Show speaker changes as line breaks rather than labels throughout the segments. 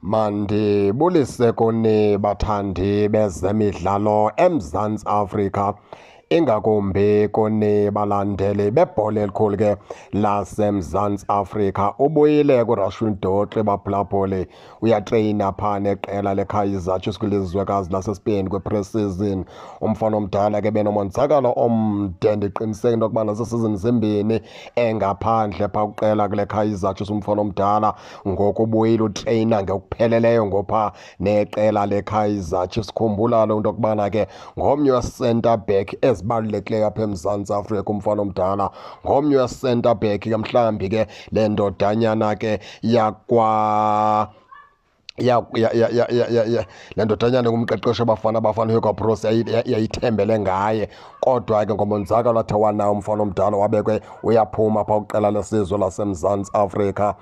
Mandibulise kuni bathandi bezemidlalo eMzantsi Afrika, ingakumbi kuni balandeli bebhola elikhulu ke laseMzantsi Afrika. Ubuyile kuRushwin Dortley baphulaphuli, uyatreyina phaa neqela leKaizer Chiefs kwilizwekazi laseSpain kwi-pre-season. Umfana omdala ke benomonzakalo omde, ndiqiniseke into yokubana zii-season zimbini engaphandle phaa kwiqela kule Kaizer Chiefs. Umfana omdala ngoku ubuyile, utreyina ngokupheleleyo ngophaa neqela leKaizer Chiefs. Khumbula loo nto yokubana ke ngomnye we-centre back ezibalulekileyo apha eMzantsi Afrika. Umfana omdala ngomnye we-centre back ke, mhlawumbi ke le ndodanyana ke yakwa ya ya ya ya ya ya ya le ndodanyana ngumqeqeshi Bafana Bafana Hugo Broos yayithembele ngaye, kodwa ke ngomonzakalo athe wanawo umfana omdala wabekwe uyaphuma phaa kwiqela lesizwe laseMzantsi Afrika.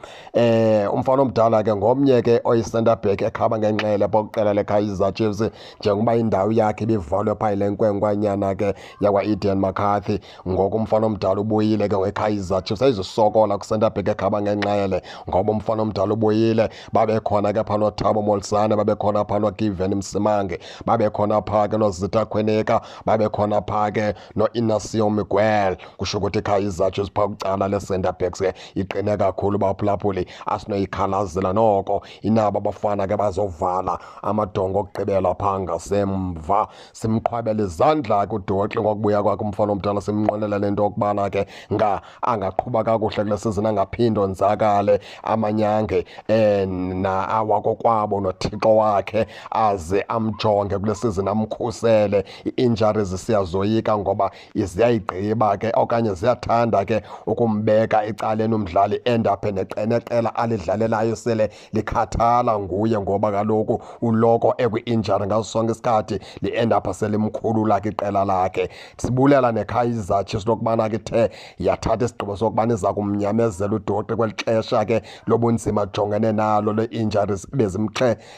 Umfana omdala ke ngomnye ke oyi-centre back ekhaba ngenxele phaa kwiqela leKaizer Chiefs, njengoba indawo yakhe ibivalwe phaa yile nkwenkwanyana ke yakwa-Eden McCarthy. Ngoku umfana omdala ubuyile ke ngeKaizer Chiefs, ayizusokola kwi-centre back ekhaba ngenxele ngoba umfana omdala ubuyile. Babekhona ke phaa noThabo Molsane, babekhona phaa noGiven Msimange, babekhona phaa ke noZita Khweneka, babekhona phaa ke no-Inacio Miguel. Kusho ukuthi iKaizer Chiefs phaa kwicala le-centre backs ke iqine kakhulu baphulaphuli, asinoyikhalazela noko. Inabo abafana ke bazovala amadongo okugqibela phaa ngasemva. Simqhwabela izandla ke uDortley ngokubuya kwakhe umfana omdala, simnqwenela le nto yokubana ke nga angaqhuba kakuhle kule season, angaphindi onzakale, amanyange na awakokwabo noThixo wakhe aze amjonge kule season, amkhusele. Ii-injuries siyazoyika ngoba ziyayigqiba ke okanye ziyathanda ke ukumbeka ecaleni umdlali, endaphe neqela alidlalelayo sele likhathala nguye, ngoba kaloku uloko ekwi-injury ngaso sonke isikhathi, li-end up selimkhulula ke iqela lakhe. Sibulela neKaizer Chiefs lokubana ke ithe yathatha isigqibo sokubana iza kumnyamezela uDortley kweli xesha ke lobunzima ajongene nalo le-injuries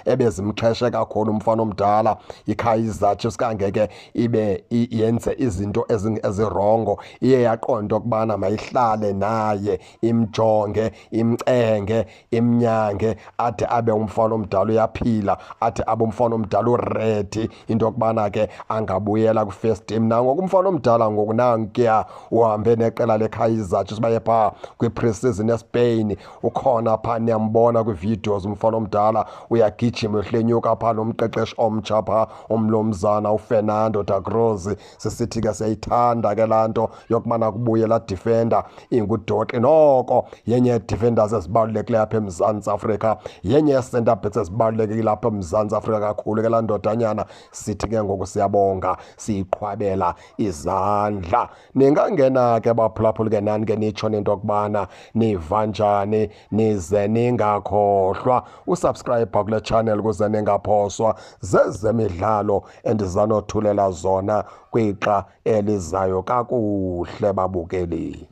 ebezimxheshe kakhulu umfana omdala. IKaizer Chiefs kangeke ibe yenze izinto ezi-wrong, iye yaqonda ukubana mayihlale naye, imjonge, imcenge, imnyange ade abe umfana omdala uyaphila, ade abe umfana omdala u-ready into yokubana ke angabuyela kwi-first team. Nangoku umfana omdala ngoku nankuya uhambe neqela leKaizer Chiefs, baye phaa kwi-pre-season eSpain. Ukhona phaa, niyambona kwii-videos, umfana omdala uyagijima, uhlenyuka phaa nomqeqeshi omtsha phaa, umlomzana uFernando da Cruz. Sisithi ke siyayithanda ke laa nto yokubana kubuye laa defender inguDortley. Noko yenye yee-defenders ezibalulekileyo apha eMzantsi Afrika, yenye yee-centre backs ezibalulekile apha eMzantsi Afrika kakhulu ke laa ndodanyana. Sithi ke ngoku siyabonga, siyiqhwabela izandla. Ningangena ke baphulaphuli ke nani ke nitsho nento yokubana niva njani, nize ningakhohlwa u-subscribe kule channel ukuze ningaphoswa zezemidlalo endizanothulela zona kwixa elizayo. Kakuhle babukeli.